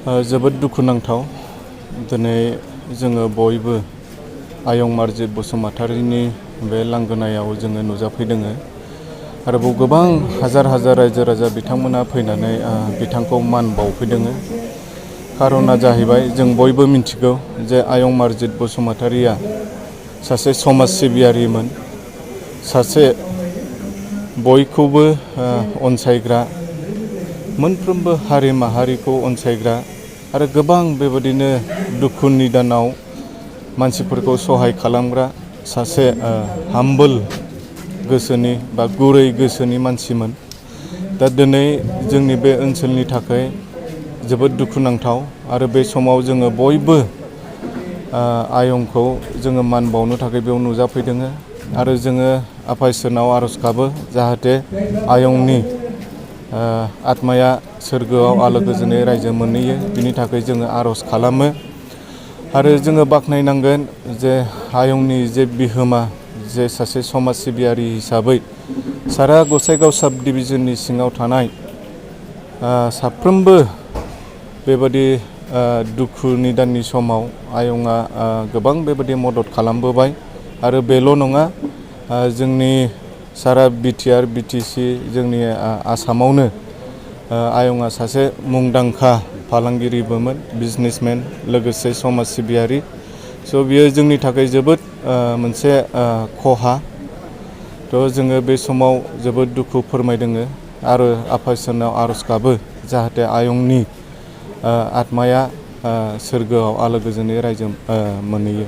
जोबोद दुखुनांथाव दिनै जोङो बयबो आयं मार्जित बसुमतारीनि बे लांगोनायाव जोङो नुजाफैदों आरो बेयाव गोबां हाजार हाजार रायजो राजा बिथांमोना फैनानै बिथांखौ मान बावफैदों। खारना जाहैबाय जों बयबो मिथिगौ जे आयं मार्जित बसुमतारीया सासे समाज सिबियारिमोन, सासे बयखौबो अनसायग्रा, मोनफ्रोमबो हारि माहारिखौ अनसायग्रा आरो गोबां बेबादिनो दुखु निदानाव मानसिफोरखौ सहाय खालामग्रा सासे हाम्बल गोसोनि बा गुरै गोसोनि मानसिमोन। दा दिनै जोंनि बे ओनसोलनि थाखाय जोबोद दुखुनांथाव आरो बे समाव जोङो बयबो आयंखौ जोङो मान बावनो थाखाय बेयाव नुजाफैदों आरो जोङो आफा इसोरनाव आरज गाबो जाहाथे आयंनि आत्माया सोरगोआव आलो गोजोनै रायजो मोनहैयो, बिनि थाखाय जोङो आरज खालामो। आरो जोङो बाख्नायनांगोन जे आयंनि जे बिहोमा, जे सासे समाज सिबियारि हिसाबै सारा गसाइगाव साब डिभिजननि सिङाव थानाय साफ्रोमबो बेबादि दुखु निदाननि समाव आयंआ गोबां बेबादि मदद खालामबोबाय आरो बेल' नङा, जोंनि सारा बिटिआर बिटिसि जोंनि आसामावनो आयंआ सासे मुंदांखा फालांगिरिबोमोन, बिजनेसमेन, लोगोसे समाज सिबियारि। बियो जोंनि थाखाय जोबोद मोनसे खहा। जोङो बे समाव जोबोद दुखु फोरमायदों आरो आफा इसोरनाव आरज गाबो जाहाथे आयंनि आत्माया सोरगोआव आलो गोजोनै रायजो मोनहैयो।